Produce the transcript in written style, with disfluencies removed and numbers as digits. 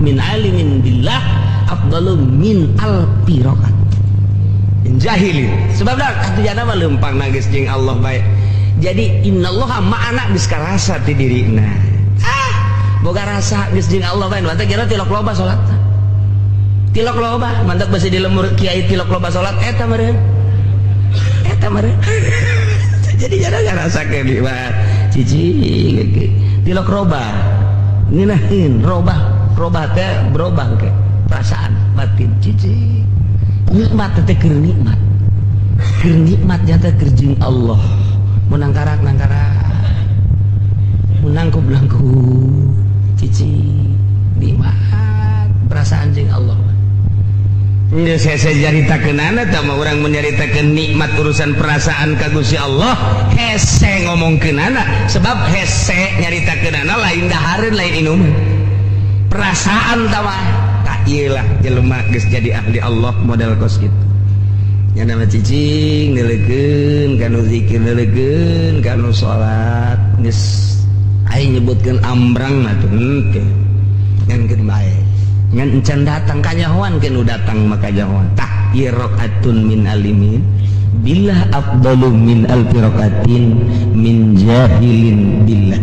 Min alimin billah afdalu min alfi rakaat jahilin. Sebab dah atuh jana mah leumpang nangis jeung Allah bae. Jadi innallaha ma'ana geus karasa ti dirina. Ah, boga rasa geus jeung Allah bae. Mantap kira tilok loba salat. Tilok loba, mantap besi di lemur kiai tilok loba salat eta meureun. Eta meureun. Jadi jana ngarasakeun nikmat. Cici tilok roba. Ngeunaheun robah, robah teh berubah ke perasaan batin cici. Nikmat teh keur nikmat. Keur nikmat nyata keur jeung Allah. Mun nangkarak nangkarak. Mun nangkup nangkup. Cici nikmat perasaan jeung Allah. Geus hese nyaritakeunana tah mah, urang menyaritakeun nikmat urusan perasaan ka Gusti Allah hese ngomongkeunana, sebab hese nyaritakeunana lain dahareun, lain inuman. Perasaan tah mah tak ieu lah jelema geus jadi ahli Allah model kos kitu. Nya nama cicing neuleukeun kanu zikir, neuleukeun kanu salat, geus aing nyebutkeun ambrang mah tuh henteu ngan keun bae, ngan encan datang kanyahoan ke nu datang maka kanyahoan. Tah, ieu rakaatun min alimin billah afdalu min alfi rakaatin min jahilin billah.